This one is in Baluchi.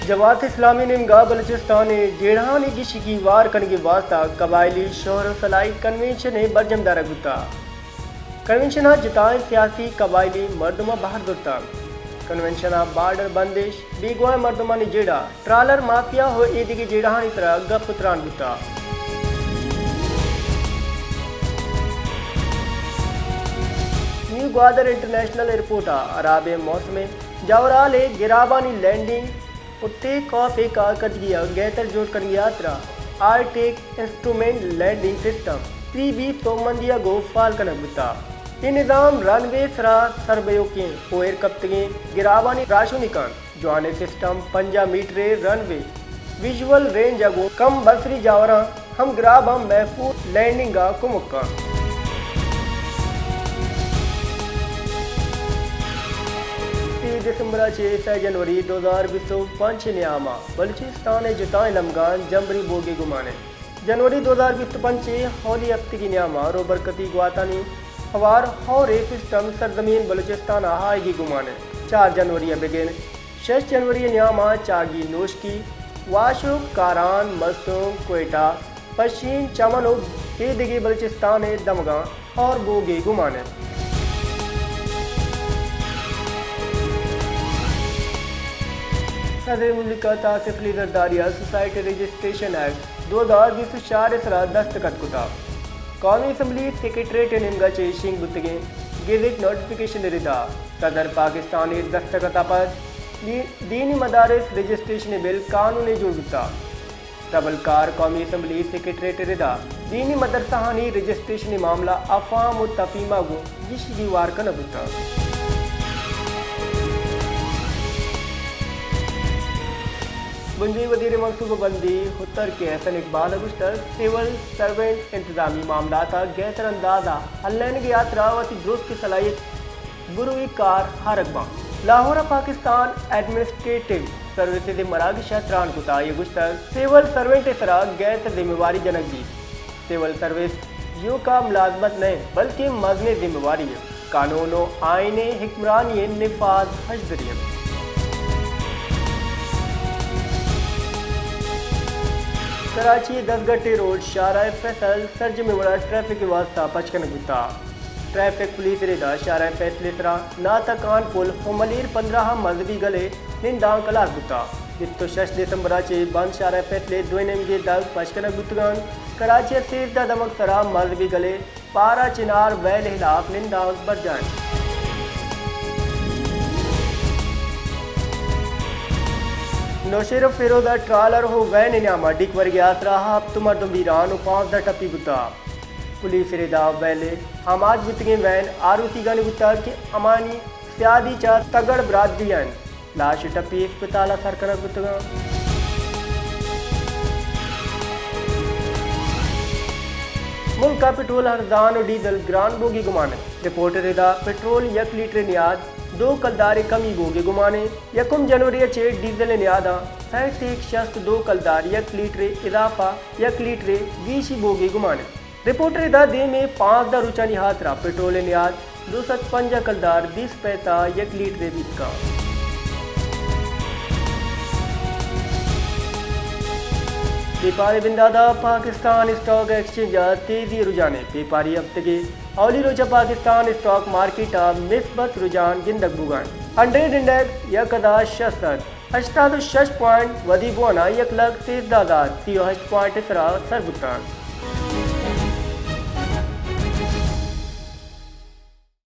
جماعت اسلامی نیمگا بلوچستان ء جیڑہانی گیشگی وار کنگی واسطہ قبائلی شور و سلائی کنونشن ء برجم دارگ بوتا۔ کنونشن ء جتائیں سیاسی قبائلی مردماں بہر زرتگ۔ کنونشن ء بارڈر بندش، بیگواہیں مردمانی جیڑہ، ٹرالر مافیا و ایدگہ جیڑہانی سرا گپ و تران بوتا۔ نیو گوادر انٹرنیشنل ایئرپورٹ ء ہرابیں موسم ء جاورہال ء گرابانی لینڈنگ و ٹیک آف ء کارکردگی ء گہتر جوڑ کنگی ہاترا آئی ٹیک انسٹرومنٹ لینڈنگ سسٹم، تری بی، توکمندی ء گوں فعال کنگ بوتا۔ اے نظام رن وے سرا سربیوکیں و ایر کپتگیں گرابانی راہشونی کنت۔ جوانیں سسٹم پنجاہ میٹرے رن وے، ویژول رینج ء گوں کم بصری جاوراں ہم گراباں محفوظ لینڈنگ ء کمک کنت۔ سی دسمبر ء چہ سئے جنوری دو ہزار بیست و پنچ ء نیام ء بلوچستان ء جتائیں لمگاں جمبری بوگ ء گمان انت۔ جنوری دو ہزار بیست و پنچ ء اولی ہفتگی نیام ء روبرکتی گواتانی ہوار ہور ء سسٹم سرزمین بلوچستان ء آئیگی گمان انت۔ چار جنوری ء بگر شش جنوری ء نیام ء چاگی نوشکی، واشک، کاران، مستونگ، کوئٹہ، پشین، چمن و ایدگہ بلوچستان ء دمگاں ہور بوگ ء گمان انت۔ صدر مملکت آصف علی زرداری ء سوسائٹی رجسٹریشن ایکٹ دو ہزار بیست و چار ء سرا دستخط کتگ۔ قومی اسمبلی سیکرٹریٹ ء نیمگا چہ شنگ بوتگیں گزٹ نوٹیفکیشن ء ردا صدر پاکستان ء دستخط ء پد دی-، دینی مدارس رجسٹریشن ء بل قانون ء جوڑ بوتگ۔ تبلکار قومی اسمبلی سیکرٹریٹ ء ردا دینی مدرسہانی رجسٹریشن ء معاملہ ء فہم و تفہیم ء گوں گیشگی وار کنگ بوتگ۔ بنجاہی وزیر منصوبہ بندی ہتر کے احسن اقبال ء گوشتگ، سول سرونٹ انتظامی معاملات ء گہتر انداز ء حل لینگ ء ہاترا وتی درستیں صلاحیت بروئی کار آرگ باں۔ لاہور ء پاکستان ایڈمنسٹریٹو سروسز ء مراگش ء تران کت ء آئی ء گوشتگ، سول سرونٹ ء سرا گہتر ذمہ واری جنگ بیت۔ سول سروس ایوکا ملازمت نہ انت، بلکیں مزنیں ذمہ واری انت۔ قانون و آئین ء حکمرانی ء نفاذ ہژدری انت۔ کراچی ء دزگٹے روڈ شاہراہ فیصل سرجمیں وڑا ٹریفک ء واستہ پچ کنگ بوتگ۔ ٹریفک پولیس ء ردا شاہراہ فیصل ء سرا ناطق خان پل و ملیر پندرہ ء مذہبی گل ء نندانک ہلاس بوتگ۔ بیست و شش دسمبر ء چہ بند شاہراہ فیصل ء دوئیں نیمگے دگ پچ کنگ بوتگ انت۔ کراچی ء سیزدہ دمگ سرا مذہبی گل ء پارا چنار ویل ء ہلاپ نندانک برجاہ انت۔ نوشہرو فیروز ء ٹرالر و وین ء نیام ء ڈیک ورگ ء ہاترا ہپت مردم بیران و پانزدہ ٹپی بوتگ۔ پولیس ء ردا ویل ء آماچ بوتگیں وین آروسیگانی بوتگ کہ ہمانی سیادی چہ تگڑ برادری ء انت۔ لاش و ٹپی اسپتال ء سر کنگ بوتگ انت۔ ملک ء پٹرول ارزان و ڈیزل گران بوگی گمان انت۔ رپورٹ ء ردا پٹرول یک لیٹر ء نیاد دو کلدار ء کمی بوگی گمان انت۔ یکم جنوری ء چہ ڈیزل ء نیاداں سئے ٹیک شست دو کلدار یک لیٹر ء اضافہ یک لیٹر ء گیشی بوگی گمان انت۔ رپورٹ ء ردا دیم ء پانزدہ روچانی ہاترا پٹرول ء نیاد دو سد پنجاہ کلدار بیست پیسہ یک لیٹر ء بیت کنت۔ بیپاری بندادا پاکستان اسٹاک ایکسچینج ء تیزی رجحان ء۔ بیپاری ہفتگے اولی روچ ء پاکستان اسٹاک مارکیٹ ء مثبت رجحان گندگ بوگا انت۔ ہنڈریڈ انڈیکس یک ہزار شش سد ہشتاد و شش پوائنٹ ودی بوانا یک لکھ سیزدہ ہزار سی و ہشت پوائنٹ ء سرا سر بوتگ۔